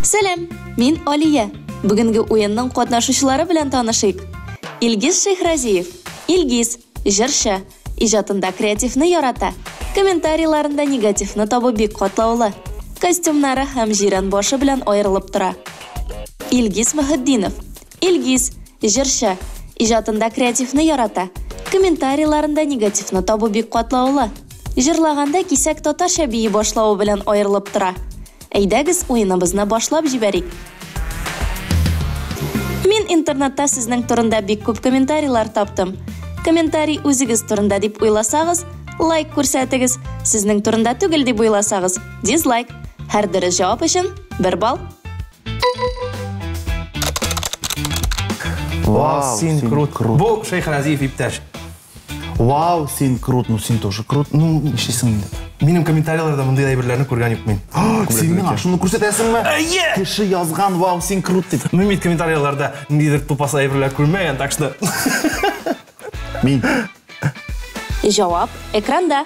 Сәлам, мин Алия. Бүгенге уенның катнашучылары белән танышыйк. Илгиз Шәйхразиев. Илгиз, җырчы. Иҗатында креативны ярата. Комментарийларында негативны табу бик катлаулы. Костюмнары һәм җирән башы белән аерылып тора. Илгиз Мөхетдинов. Илгиз, җырчы. Иҗатында креативны ярата. Комментарийларында негативны табу бик катлаулы. Җырлаганда кисәк татарча бии башлавы белән аерылып тора. Әйдәгез, уеныбызны башлап җибәрик. Мин интернетта сезнең турында бик күп комментарийлар таптым. Комментарий үзегез турында дип уйласагыз, лайк күрсәтегез. Сезнең турында түгел дип уйласагыз, дизлайк. Һәр дөрес җавап өчен бер балл. Вау, син крут. крут. Бу Шәйхразиев иптәш. Вау, син крут, ну син тоже крут. Ну, нишлисең инде? Минем комментарийларда мондый әйберләрне күргән юк мин. Син миңа шуны күрсәтәсеңме? Әйе! Кеше язган, вау, син крут дип. Мин бит комментарийларда ниндидер тупас әйберләр күрмәгән, так что Мин. Җавап экранда.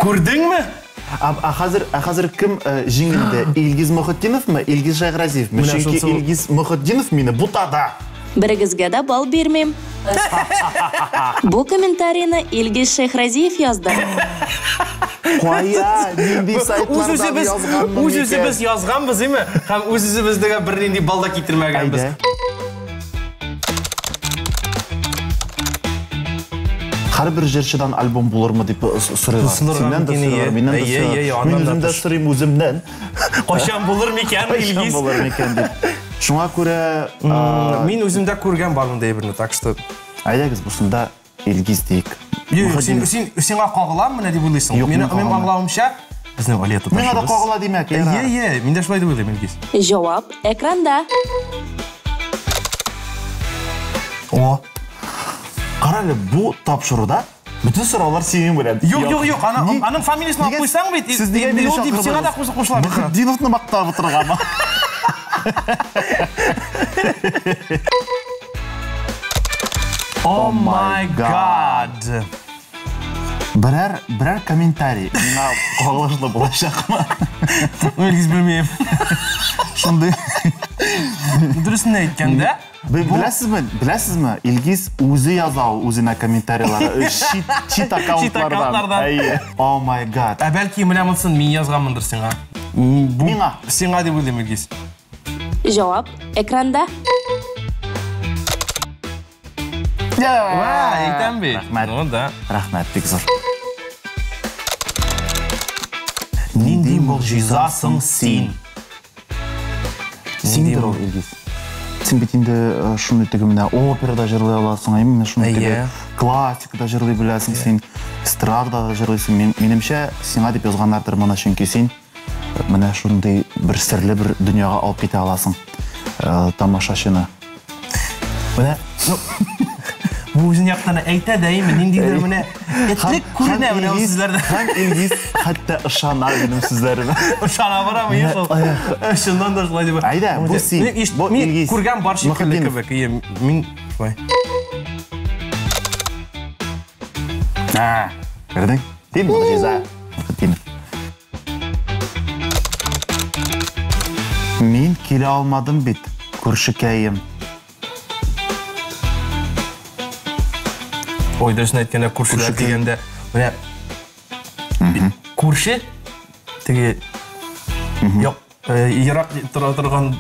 Күрдеңме? А хәзер, а хәзер кем җиңелде? Илгиз Мөхетдиновмы, Илгиз Шәйхразиевме? Менә Чөнки шунысы- Илгиз Мөхетдинов мине бутада. Берегезгә дә балл бирмим. Бу комментарийны Илгиз Шәйхразиев язды. Кая, нинди сайтлардан Үз-үзебез язганмын үз-үзебез язганбыз, име? Һәм үз-үзебездәге бернинди балл да китермәгәнбез. Әйдә. Һәрбер җырчыдан альбом булырмы дип сорыйлар. Сорарга Синнән дә мөмкин, сорыйлар, ие. миннән дә Әйе, сорыйлар. әйе, Мин аннан да үзем дә тыш. сорыйм үземнән. Кайчан булыр микән, Кайчан Илгиз? булыр микән дип. Шуңа күрә, Мин үземдә күргән бар мондай әйберне, так что әйдәгез бусында Илгиз диик. Юк, син син сиңа кагылам менә дип уйлыйсың. Юк, Мин мин мин кагылмыйм. аңлавымча, безнең Алия туташыбыз. Миңа да кагыла димәк, ярар. Әйе, әйе, мин дә шулай дип уйлыйм, Илгиз. Җавап экранда. О. Кара әле, бу тапшыруда бөтен сораулар синең белән. Юк, юк, юк, аның фамилиясен алып куйсаң бит, Сез нигә мине ул дип сиңа да чакырдыгыз? кушыла бит. Мөхетдиновны мактап утырганмы? Oh my god. Берәр, берәр комментарий миңа кагылышлы булачакмы? Ну, Илгиз, белмим. Шундый. Дөресен әйткәндә, Беләсезме, беләсезме, Илгиз үзе яза ул үзенә комментарийлар. Чит, чит аккаунтлардан. аккаунтлардан. Әйе. Oh my god. Ә бәлки менә монысын мин язганмындыр сиңа. Бу Миңа. Сиңа дип уйлыйм, Илгиз. Җавап экранда. Ва, әйтәм бит. Рәхмәт. Ну да. Рәхмәт, бик зур. Нинди могҗизасың син? Синдер ул, Илгиз. Син бит инде шундый теге менә операда җырлый аласың, әйме менә шундый теге Әйе. классикада җырлый беләсең син, эстрадада да җырлыйсың. Мин, минемчә, сиңа дип язганнардыр моны, чөнки син менә шундый бер серле бер дөньяга алып китә аласың тамашачыны. Менә, ну, бу үзен яктан әйтә дә инде, ниндидер менә этлек күренә менә ул сүзләрдә. Һәм Илгиз хәтта ышана минем сүзләремә. Ышана барамы, Менә, еш ул. Чыннан да шулай дип. Әйдә, бу син, бу Мин Илгиз. күргән бар шикелле Мөхетдинов. кебек. Ие, мин шулай. Ә, күрдең? Син могҗиза. Мөхетдинов. Мин килә алмадым бит, күршекәем. Ой, дөресен әйткәндә, күршеләр Күршекәем. дигәндә, менә күрше теге як, ерак тора торган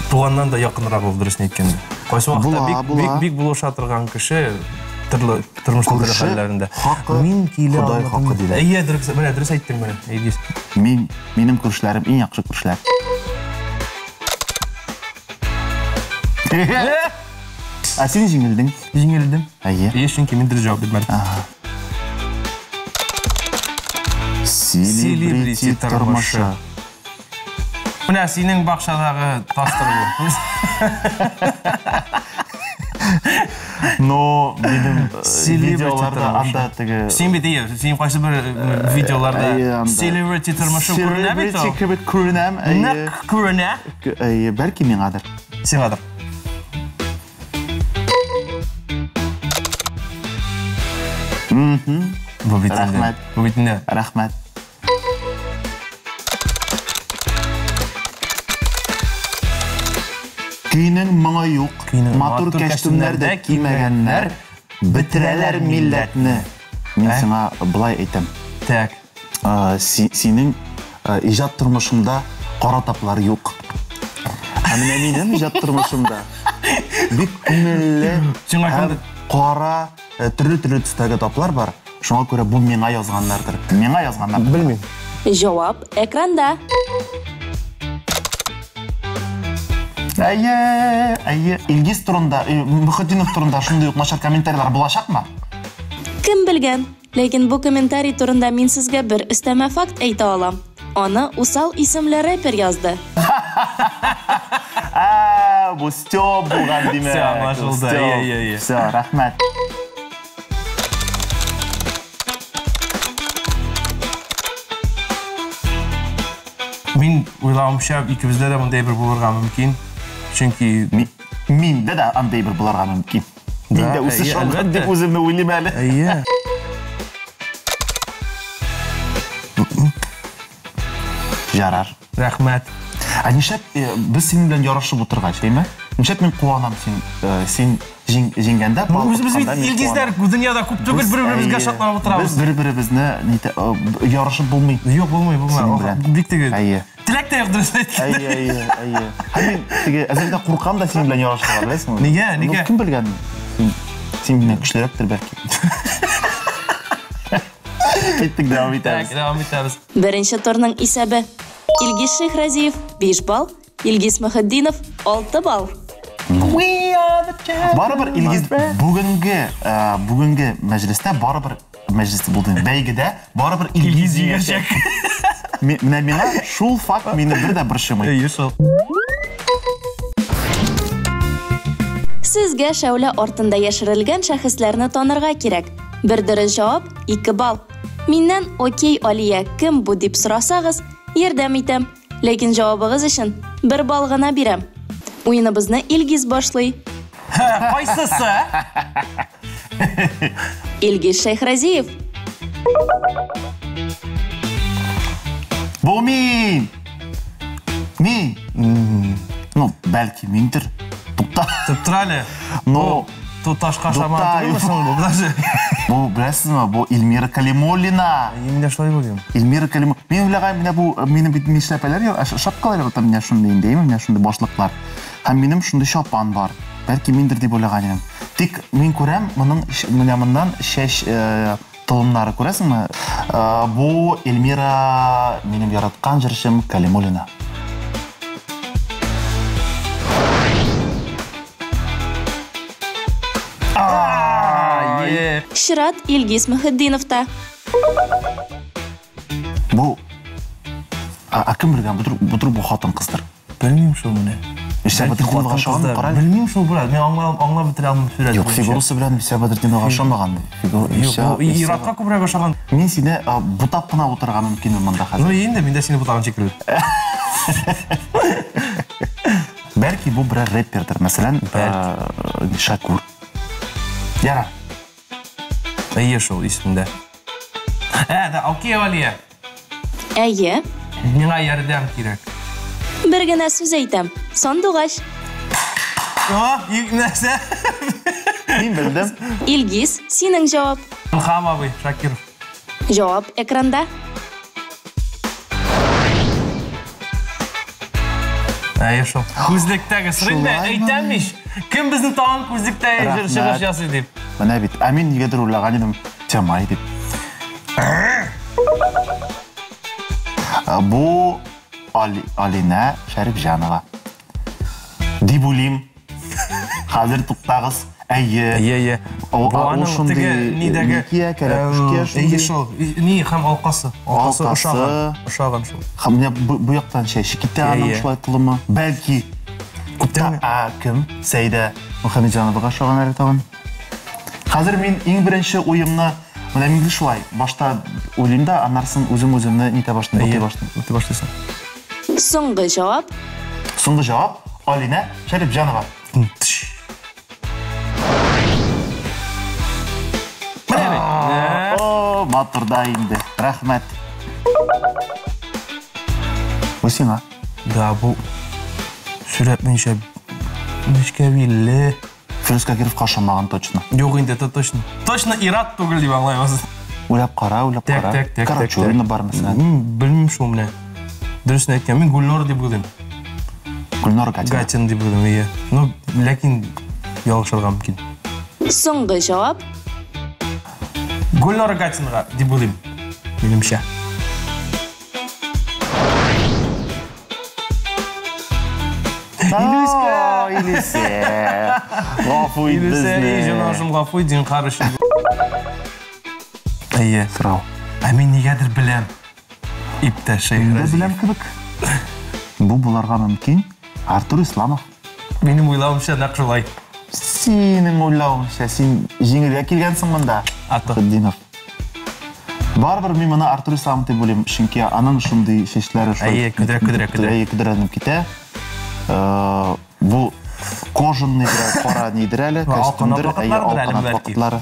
туганнан да якынрак ул, дөресен әйткәндә. Кайсы вакытта Була, бик, була. бик, бик булыша торган кеше төрле тормышның төрле Күрше хәлләрендә. хакы, Мин килә Ходай алмадым. хакы диләр. Әйе, дөрес, менә дөрес әйттең менә, Илгиз. Мин, минем күршеләрем иң яхшы күршеләр. Ә син җиңелдең. Җиңелдем. Әйе. Әйе, чөнки мин дөрес җавап бирмәдем. Селебрити тормышы. Менә синең бакчадагы тастыр бу. Но минем Селебрити видеоларда тормышы. анда теге Син бит әйе, син кайсы бер видеоларда Әйе, анда. селебрити тормышы күренә бит ул. Селебрити кебек күренәм. Әйе. Нәкъ күренә. Әйе, бәлки миңадыр. Сиңадыр. Бу бит инде. Рәхмәт. Бу бит инде. Рәхмәт. Көйнең моңы юк, Көйнең матур матур кәчтүмнәр дә кәчтүмнәр дә кимәгәннәр, бетерәләр милләтне. Мин Ә? сиңа былай әйтәм. Так. Синең иҗат тормышыңда кара таплар юк. Ә менә минем иҗат тормышымда бик күңелле Сиңа һәм кемдер- кара төрле-төрле төстәге таплар бар. Шуңа күрә бу миңа язганнардыр. Миңа язганнар. Белмим. Җавап экранда. Әйе, әйе. Илгиз турында, Мөхетдинов турында шундый ук начар комментарийлар булачакмы? Кем белгән? Ләкин бу комментарий турында мин сезгә бер өстәмә факт әйтә алам. Аны Усал исемле рэпер язды. Ә, бу Стёп булган димәк. Всё, аңлашылды. Стёп. Әйе, әйе, әйе. Всё, рәхмәт. Мин уйлавымча, икебездә дә мондый бер булырга мөмкин. Чөнки Миндә дә андый бер булырга мөмкин. Мин дә Да, үсеш әйе, алган әлбәттә. дип үземне уйлыйм әле. Әйе. Ярар. Рәхмәт. Ә нишләп без синең белән ярышып утыргач, әйме? Нишләп мин куанам син җиңгәндә, Ну, бал үзебез бит отканда мин Илгизләр дөньяда күп түгел, Без, бер-беребезгә әйе, шатланып утырабыз. Без бер-беребезне ярышып булмый. Юк, булмый, булмый. Синең Ох, белән. Бик теге. Әйе. Теләк тә юк, дөрес әйткәндә. Әйе, әйе, әйе. Һәм мин теге әзер дә куркам да синең белән ярышырга, беләсеңме? Нигә, Ну, нигә? Кем белгән? Син миннән көчлерәктер бәлки. Киттек, дәвам Так, итәбез. дәвам итәбез. Беренче турның исәбе. Илгиз Шәйхразиев 5 балл, Илгиз Мөхетдинов 6 балл. Барыбер Илгиз бүгенге мәҗлестә барыбер мәҗлес булды. Бәйгедә барыбер Илгиз җиңәчәк. Менә миңа шул факт мине бер дә борчымый. Әйе, шул. Сезгә шәүлә артында яшерелгән шәхесләрне танырга кирәк. Бер дөрес җавап 2 балл. Миннән «Окей, Алия, кем бу?» дип сорасагыз, ярдәм итәм. Ләкин җавабыгыз өчен 1 балл гына бирәм. Уеныбызны Илгиз башлый. Кайсысы? Илгиз Шәйхразиев. Бу мин! Мин! Ну, бәлки миндер. Тукта. Тып тор әле. Но Туташка шаман Тукта, түгелме соң бу? Даже. Бу беләсезме, бу Эльмира Калимуллина. Мин дә шулай уйлыйм. Эльмира Калимуллина. Мин уйлаган, менә бу минем бит мин эшләпәләр, шапкалар ярата менә шундый инде, менә шундый башлыклар. Һәм минем шундый чапан бар. Бәлки миндер дип уйлаган идем. Тик мин күрәм, моның менә моннан чәч толымнары күрәсеңме? Бу Эльмира минем яраткан җырчым Калимуллина. Чират Илгиз Мөхетдиновта. Бу а кем белгән, бу бу хатын кыздыр. Белмим шул менә. Илсә Бәдретдиновага ошаган, кара әле. Белмим шул, брат. Мин аңлап бетерә алмыйм сурәт. Юк, фигурасы белән Илсә Бәдретдиновага ошамаган. Юк, бу ир-атка күбрәк ошаган. Мин сине бутап кына утырырга мөмкинмен монда хәзер. Ну, инде мин дә сине бутаган шикелле. Бәлки бу берәр рэпердер, мәсәлән, Шакур. Яра. Әйе шул исемдә. Да, окей, Алия. Әйе. Миңа ярдәм кирәк. Бер генә сүз әйтәм. Сандугач. О, нәрсә? Мин белдем. Илгиз, синең җавап. Илһам абый, Шакиров. Җавап экранда. Әйе шул. Күзлектәге сорыйм да, Шулаймы? әйтәм ич. Кем безнең тагын күзлектә Рәхмәт. чыгыш ясый дип. Менә бит, ә мин нигәдер уйлаган идем, Тямай дип. Бу Алинә Шәрипҗанова. Дип уйлыйм. Хәзер туктагыз. Әйе. Әйе, әйе. Ул Бу аның шундый теге нидәге, ни кия, кәрәпүш кия шундый. Әйе шул. Ни һәм алкасы. Алкасы Алкасы. ошаган. Ошаган шул. Һәм менә бу яктан чәче китә аның Әйе. шулай толымы. Бәлки. Күптән А кем? Сәйдә Мөхәммәтҗановага ошаган әле тагын. Хәзер мин иң беренче уемны, менә мин шулай, башта уйлыйм да, аннарсын үзем үземне нитә башлыйм, бутый башлыйм. Үтә башлыйсың. Соңгы җавап. Соңгы җавап Алинә Шәрипҗанова. Менә бит. Матур да инде. Рәхмәт. Бу сиңа. Да, бу сурәт буенча нечкә билле. Филүс Какировка ошамаган точно. Юк инде, это точно. Точно ир-ат түгел дип аңлайбыз. Уйлап кара, уйлап Так, кара. так, так, так, Карачурина так. бар мәсәлән. Белмим шул менә. Дөресен әйткән, мин Гөлнор дип уйлыйм. Гөлнор Гатина. Гатин дип уйлыйм, ие. Ну, ләкин ялгышырга мөмкин. Соңгы җавап. Гөлнора Гатинага дип уйлыйм. Минемчә. Илүскә, Илүсә. Гафу ит Илүсә, безне. эй, җанашым, гафу ит, зинһар өчен. Әйе. Сорау. Ә мин нигәдер беләм. Иптәш Мин дә Шәйхразиев. беләм кебек. Бу буларга мөмкин. Артур Исламов. Минем уйлавымча, нәкъ шулай. Синең уйлавыңча, син җиңелгә килгәнсең монда. Аты. Хөддинов. Барыбер мин моны Артур Исламов дип уйлыйм, чөнки аның шундый чәчләре шулай. Әйе, көдрә, көдрә, көдрә. Әйе, көдрәләнеп китә. Бу кожаный берәр кара нидер әле, Алканат костюмдыр, әйе, вакытларыдыр әле алканат бәлки. вакытлары.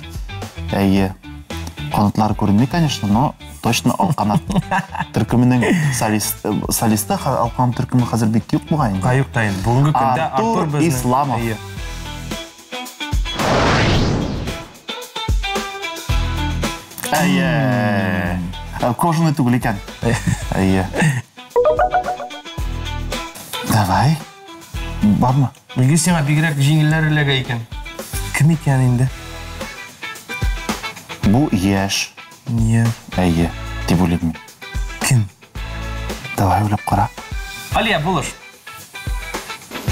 Әйе. Канатлары күренми, конечно, но точно алканат төркеменең солисты, алканат төркеме хәзер бик юк бугай инде. Каюк та инде. Бүгенге көндә Артур Артур безнең. Исламов. Әйе. Әйе. Кожаный түгел икән. Әйе. Давай. Бармы? Билгесе сиңа бигрәк җиңелләр эләгә икән. Кем икән инде? Бу яшь. Не. Әйе, дип уйлыйм мин. Кем? Давай уйлап кара. Алия, булыш.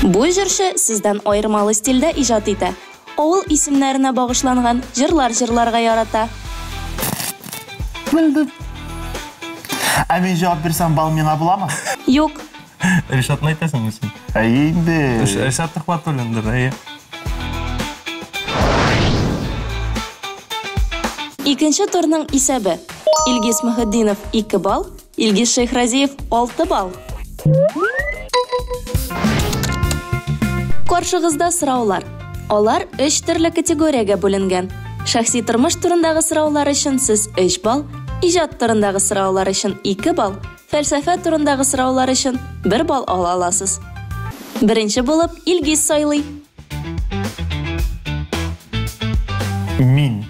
Бу җырчы сездән аермалы стильдә иҗат итә. Авыл исемнәренә багышланган җырлар җырларга ярата. Белдем. Ә мин җавап бирсәм, бал миңа буламы? Юк. Ришатны әйтәсеңме син? Әйе инде. Ришат Төхвәтуллиндыр, әйе. Икенче турның исәбе. Илгиз Мөхетдинов 2 балл, Илгиз Шәйхразиев 6 балл. Каршыгызда сораулар. Алар 3 төрле категориягә бүленгән. Шәхси тормыш турындагы сораулар өчен сез 3 балл, иҗат турындагы сораулар өчен 2 балл, фәлсәфә турындагы сораулар өчен 1 балл ала аласыз. Беренче булып Илгиз сайлый. Мин.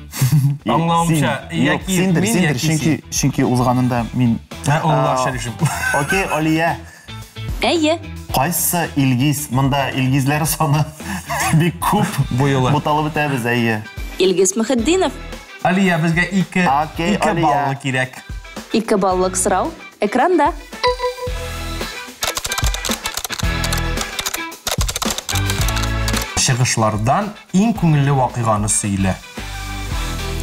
Аңлавымча, Син. Юк, яки синдер, мин, синдер, яки чөнки, чөнки узганында мин. Ә, Аллаһ шәриф. Окей, Алия. Әйе. Кайсы Илгиз? Монда Илгизләр саны бик күп. Бу юлы. Буталып бетәбез, әйе. Илгиз Мөхетдинов. Алия, безгә 2 Окей, 2 Алия. баллы кирәк. 2 баллык сорау экранда. Чыгышлардан иң күңелле вакыйганы сөйлә.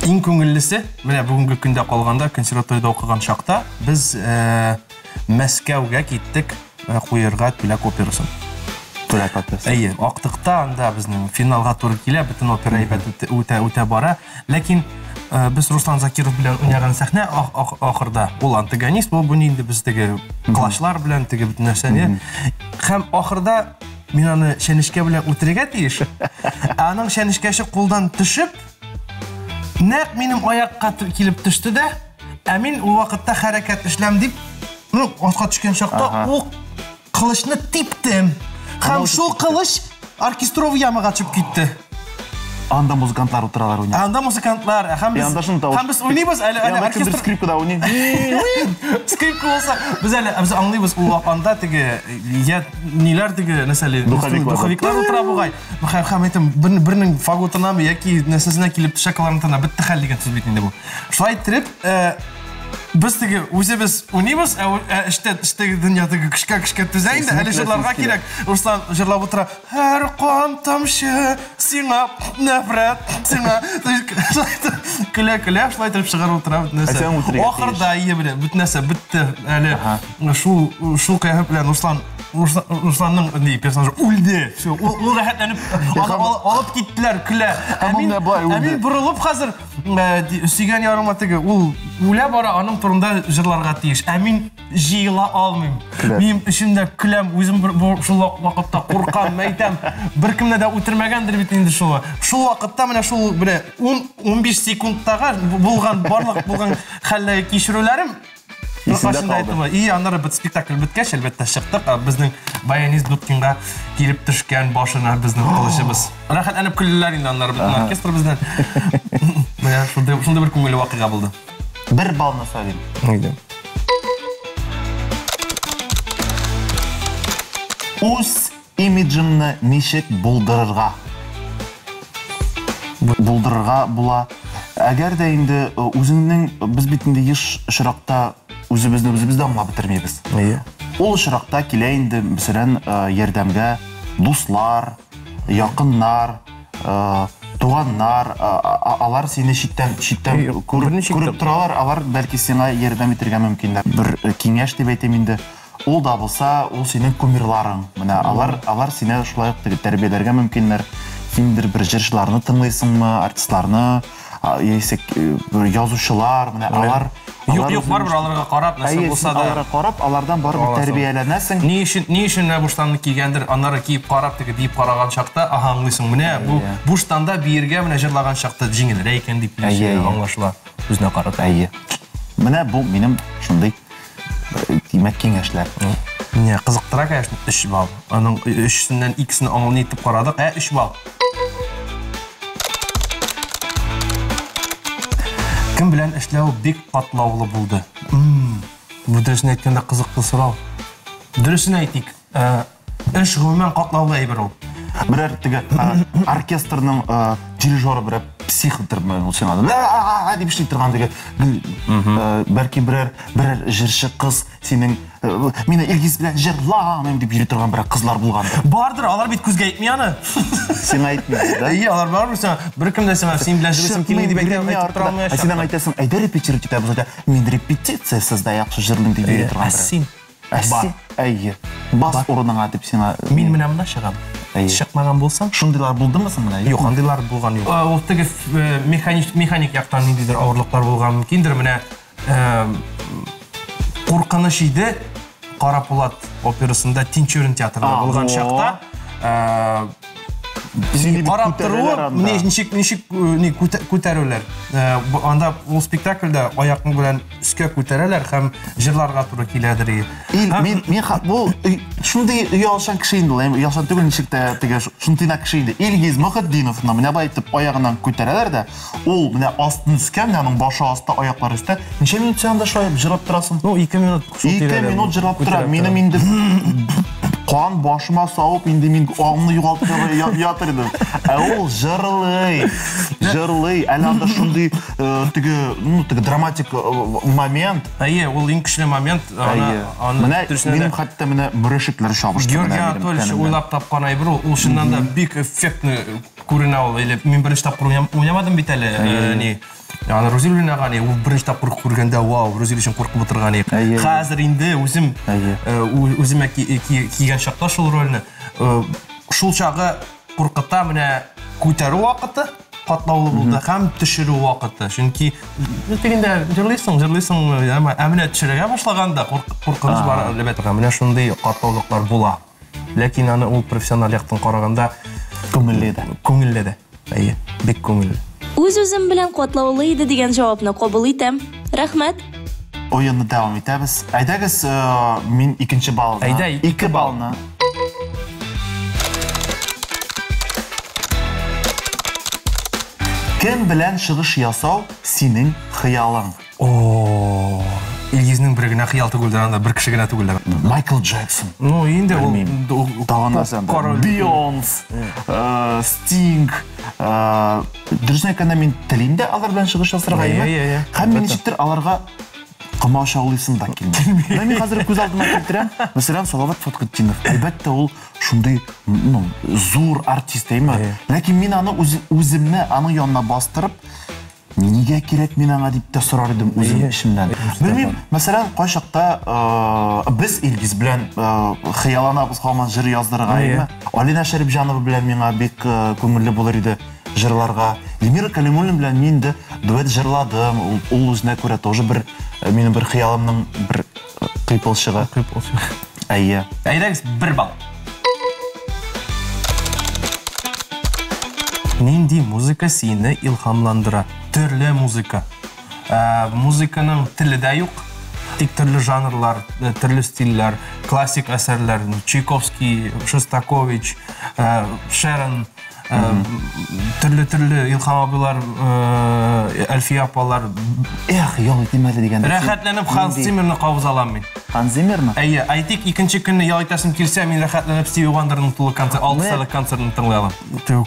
Иң күңеллесе, менә бүгенге көндә калганда, консерваториядә укыган чакта без Мәскәүгә киттек куерга Түләк операсын. Түләк операсы. Әйе, актыкта анда безнең финалга туры килә, бөтен опера әйбәт үтә бара. Ләкин без Руслан Закиров белән уйнаган сәхнә ахырда ул антагонист, бу инде без теге клашлар белән теге бөтен нәрсәне. Һәм ахырда мин аны чәнечкә белән үтерергә тиеш. Ә аның чәнечкәсе кулдан төшеп, нәкъ минем аякка килеп төште дә, ә мин ул вакытта хәрәкәт эшләм дип, ну, артка төшкән чакта ул кылычны типтем. Һәм шул кылыч оркестровый ямага төшеп китте. Анда музыкантлар утыралар уйнап. Анда музыкантлар, һәм без Анда шуны тавыш. Һәм без уйныйбыз әле, әле Анда кемдер оркестр скрипкада уйный. Скрипка булса, без әле без аңлыйбыз ул анда теге я ниләр теге нәрсәле Духовиклар. духовиклар утыра бугай. Һәм әйтәм, бернең фаготына яки нәрсәсенә килеп төшә кларнетына бетте хәл дигән сүз бит инде бу. Шулай иттереп, без теге үзебез уйныйбыз, ә эштәге дөнья теге көчкә-көчкә түзә инде, әле җырларга кирәк. Руслан җырлап утыра. Һәр кан тамчы сиңа нәфрәт, сиңа. Көлә-көлә шулай итеп чыгарып утыра бөтен нәрсә. Ә сен үтерергә Ахырда ие белә, бөтен нәрсә бетте. Әле шул кыяфәт белән Руслан Русланның ни персонажы үлде. Все, ул рәхәтләнеп аны алып киттеләр, көлә. Ә мин, ә мин борылып хәзер сөйгән ярыма теге ул үлә бара, аның турында җырларга тиеш. Ә мин җыела алмыйм. Мин эчемдә көләм, үзем шул вакытта куркам, әйтәм, беркемне дә үтермәгәндер бит инде шул. Шул вакытта менә шул менә 10-15 секундтагы булган барлык булган хәлләр кичерүләрем Исендә калды. И аннары бит спектакль беткәч, әлбәттә, чыктык. Безнең баянист Дудкинга килеп төшкән башына безнең кылычыбыз. Рәхәтләнеп көлделәр инде аннары бөтен оркестр бездән. Менә шундый шундый бер күңелле вакыйга булды. Бер баллны сорыйм. Әйдә. Үз имиджыңны ничек булдырырга? Булдырырга була. Әгәр дә инде үзеңнең, без бит инде еш очракта үзебезне үзебез дә аңлап бетермибез. Әйе. Ул очракта килә инде, мәсәлән, ярдәмгә дуслар, якыннар, туганнар, алар сине читтән читтән күреп торалар, алар бәлки сиңа ярдәм итәргә мөмкиннәр. Бер киңәш дип әйтим инде. Ул да булса, ул синең кумирларың. Менә алар, алар сине шулай ук теге тәрбияләргә мөмкиннәр. Синдер бер җырчыларны тыңлыйсыңмы, артистларны, яисә бер язучылар, менә алар Юк, юк, барыбер аларга карап, нәрсә булса да. Аларга карап, алардан барыбер тәрбияләнәсең. Ни өчен, ни өчен менә бу штанны кигәндер, аннары киеп карап, теге биеп караган чакта, аһа, аңлыйсың, менә бу бу штанда биергә менә җырлаган чакта җиңелрәк икән дип аңлашыла үзенә карата. Әйе. Менә бу минем шундый димәк киңәшләр. Менә кызыктыра, конечно, 3 балл. Аның өчесеннән икесен аңлы итеп карадык. Ә 3 балл. Кем белән эшләү бик катлаулы булды? Бу дөресен әйткәндә кызыклы сорау. Дөресен әйтик, эш гомумән катлаулы әйбер ул. Берәр теге оркестрның дирижеры берәр психдыр ул сиңа. Дип эшли торган теге. Бәлки берәр берәр җырчы кыз синең мине Илгиз белән җырламыйм дип йөри торган берәр кызлар булгандыр. Бардыр, алар бит күзгә әйтми аны. Сиңа әйтми, да? Әйе, алар барыбер сиңа беркем дә сиңа син белән җырлыйсым килми дип әйтә әйтеп тора алмаячак. Ә син аңа әйтәсең, әйдә репетировать итәбез, әйтә, мин репетициясез дә яхшы җырлыйм дип йөри торган. Ә син? Ә син? Әйе. Бас урыныңа дип сиңа. Мин менә монда чыгам. Чыкмаган булсам? Шундыйлар булдымы соң менә? Юк, андыйлар булган юк. Ул теге механик механик яктан ниндидер авырлыклар булган мөмкиндер. Менә куркыныч иде Кара Пулат операсында Тинчурин театрында булган чакта. Карап торуы, ничек ничек ни күтәрүләр. Анда ул спектакльдә аякны белән өскә күтәрәләр һәм җырларга туры киләдер. Мин мин бу шундый оялчан кеше инде ул, оялчан түгел, ничек тә теге шундыйна кеше инде. Илгиз Мөхетдиновны менә болай итеп аягыннан күтәрәләр дә, ул менә астын өскә, менә аның башы аста, аяклары өстә. Ничә минут син анда шулай җырлап торасың? Ну, 2 минут. 2 минут җырлап тора. Минем инде кан башыма савып, инде мин аңны югалтып ятыр идем. Ә ул җырлый, җырлый. Әле анда шундый теге, ну, теге драматик момент. Әйе, ул иң көчле момент. Әйе. Менә минем хәтта менә мөрәшекләр чабышты. Георгий Анатольевич уйлап тапкан әйбер ул. Ул чыннан да бик эффектный күренә ул. Или мин беренче тапкыр уйнамадым бит әле, ни. Аны Рузил уйнаган, ул беренче тапкыр күргәндә, вау, Рузил өчен куркып утырган. Хәзер инде үзем үземә кигән чакта шул рольне, шул чагы куркыта менә күтәрү вакыты катлаулы булды һәм төшерү вакыты. Чөнки тегендә җырлыйсың, җырлыйсың, ә менә төшерергә башлаганда куркыныч бар, әлбәттә. Менә шундый катлаулыклар була. Ләкин аны ул профессиональ яктан караганда күңелле дә. Күңелле дә. Әйе, бик күңелле. Үз-үзем белән катлаулы иде дигән җавапны кабул итәм. Рәхмәт. Уенны дәвам итәбез. Әйдәгез, мин икенче баллны. Әйдә, ике баллны. Кем белән чыгыш ясау синең хыялың? О, Илгизнең бер генә хыял түгелдер анда, бер кеше генә түгелдер. Майкл Джексон. Ну, инде ул тагын нәрсә анда? Бейонс, Стинг. Дөресен әйткәндә, мин телим дә алар белән чыгыш ясарга, әйе. Һәм мин ничектер аларга комачаулыйсым да килми. Менә мин хәзер күз алдыма китерәм. Мәсәлән, Салават Фатхетдинов. Әлбәттә, ул шундый, ну, зур артист, әйме? Ләкин мин аны үземне аның янына бастырып, Нигә кирәк мин аңа дип тә сорар идем үзем эчемнән. Белмим, мәсәлән, кайчакта без Илгиз белән хыялланабыз һаман җыр яздырырга, әйеме? Алина Шәрипҗанова белән миңа бик күңелле булыр иде җырларга. Эльмира Калимуллина белән мин инде дуэт җырладым. Ул үзенә күрә тоже бер минем бер хыялымның бер кыйпылчыгы. Кыйпылчыгы. Әйе. Әйдәгез, бер балл. Нинди музыка сине илһамландыра? Төрле музыка. Ә, музыканың теле дә юк. Тик төрле жанрлар, э, төрле стильләр, классик әсәрләр, Чайковский, Шостакович, э, Шерон, төрле-төрле Илһам абыйлар, Әлфия апалар. Эх, ял итим әле дигәндә. Рәхәтләнеп Ханс Циммерны кабыза алам мин. Ханс Зиммерны? Әйе, әйтик, икенче көнне ял итәсем килсә, мин рәхәтләнеп Стиви Вандерның тулы концерт, 6 сәгатьлек концертын тыңлый алам.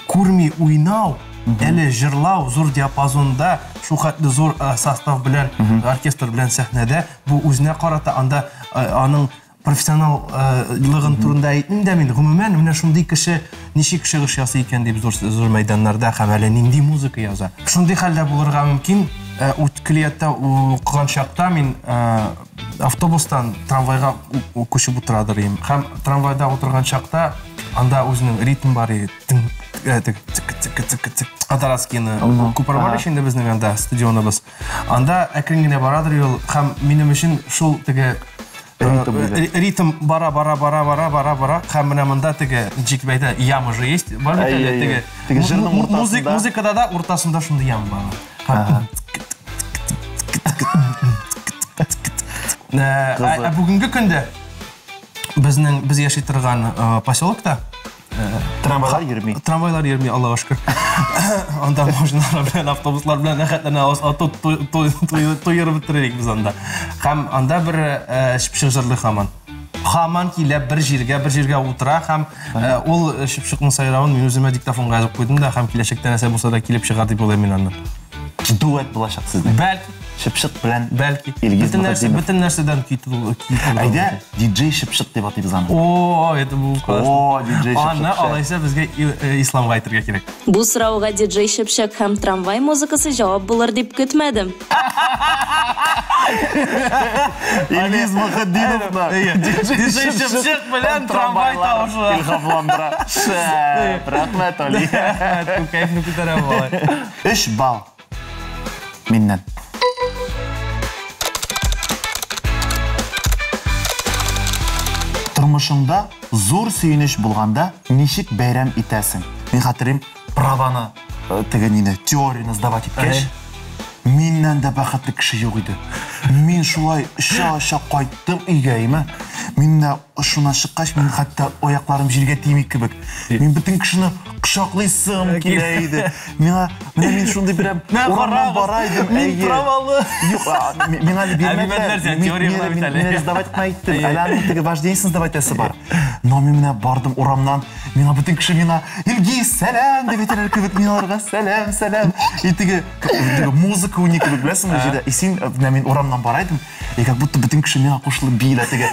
Күрми уйнау, әле җырлау зур диапазонда, шул хәтле зур состав белән, оркестр белән сәхнәдә, бу үзенә карата анда аның профессионаллыгын турында әйтмим дә мин. Гомумән, менә шундый кеше ничек чыгыш ясый икән дип зур зур мәйданнарда һәм әле нинди музыка яза. Шундый хәлдә булырга мөмкин. Көллияттә укыган чакта мин автобустан трамвайга күчеп утырадыр идем. Һәм трамвайда утырган чакта анда үзенең ритм бар иде. Тик тик тик тик тик. Адраскины күпер бар инде безнең анда стадионыбыз. Анда әкрен генә барадыр юл һәм минем өчен шул теге ритм бара бара бара бара бара бара һәм менә монда теге ничек әйтә яма же есть бар бит әле теге теге җырның уртасында музыкада да уртасында шундый яма бар. Ә бүгенге көндә безнең без яши торган поселокта Трамвайлар йөрми. Трамвайлар йөрми, Аллага шөкер. Анда машиналар белән, автобуслар белән рәхәтләнә туерып бетерик без анда. Һәм анда бер чыпчык җырлый һаман. Һаман килә бер җиргә, бер җиргә утыра һәм ул чыпчыкның сайравын мин үземә диктофонга язып куйдым да һәм киләчәктә нәрсә булса да килеп чыгар дип уйлыйм мин аннан. Дуэт булачак сезнең. Бәлки. Чыпчык белән Бәлки. Илгиз Бөтен нәрсә, Мөхетдинов. бөтен нәрсәдән көй тудыру. Әйдә, диджей Чыпчык дип атыйбыз аны. О, это бу классно. О, диджей Чыпчык. Аны алайса безгә Исламга әйтергә кирәк. Бу сорауга диджей Чыпчык һәм трамвай музыкасы җавап булыр дип көтмәдем. Илгиз Мөхетдиновны Диджей Чыпчык белән трамвай тавышы. Илһамландыра. Шәп, рәхмәт, Алия. Кәефне күтәрә малай. 3 балл. Миннән. Тормышыңда зур сөенеч булганда ничек бәйрәм итәсең? Мин хәтерлим, праваны теге нине, теорияне сдавать иткәч, миннән дә бәхетле кеше юк иде. Мин шулай оча-оча кайттым өйгә, әйме? Мин менә шуннан чыккач, мин хәтта аякларым җиргә тими кебек. Мин бөтен кешене кочаклыйсым килә иде. Миңа, менә мин шундый берәм урамнан бара идем. Мин правалы. Юк, миңа әле бирмәделәр. Мин сдавать кына иттем. Әле аның теге вождениесен сдавать итәсе бар. Но мин менә бардым урамнан, миңа бөтен кеше миңа Илгиз, сәлам дип әйтәләр кебек, мин аларга сәлам, сәлам. И теге музыка уйный кебек, беләсеңме, җирдә. И син, менә мин урамнан бара идем, и как будто бөтен кеше миңа кушылып бии теге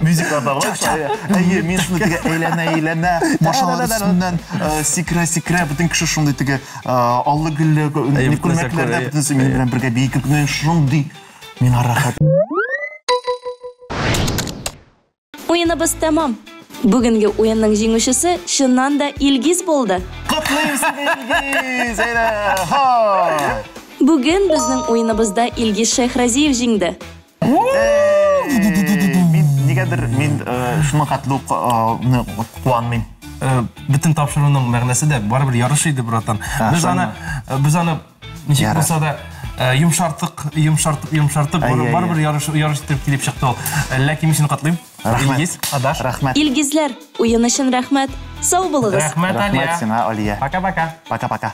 мюзикларда бар. Әйе, мин шуны теге әйләнә-әйләнә, машиналар өстеннән сикерә-сикерә, бөтен кеше шундый теге аллы-гөлле күлмәкләрдә бөтенесе минем белән бергә бии кебек. Мин шундый миңа рәхәт. Уеныбыз тәмам. Бүгенге уенның җиңүчесе чыннан да Илгиз булды. Котлыйм сине, Илгиз! Әйдә, ха! Бүген безнең уеныбызда Илгиз Шәйхразиев җиңде. Мин нигәдер мин шуның хәтле үк куанмыйм. Бөтен тапшыруның мәгънәсе дә барыбер ярыш иде, братан. Без аны без аны ничек булса да йомшартык, йомшартып, йомшартып, барыбер ярыш ярыш итеп килеп чыкты ул. Ләкин мин сине котлыйм. Рәхмәт. Илгиз, адаш. Рәхмәт. Илгизләр, уен өчен рәхмәт. Сау булыгыз. Рәхмәт, Алия. Рәхмәт сиңа, Алия. Пока-пока. Пока-пока.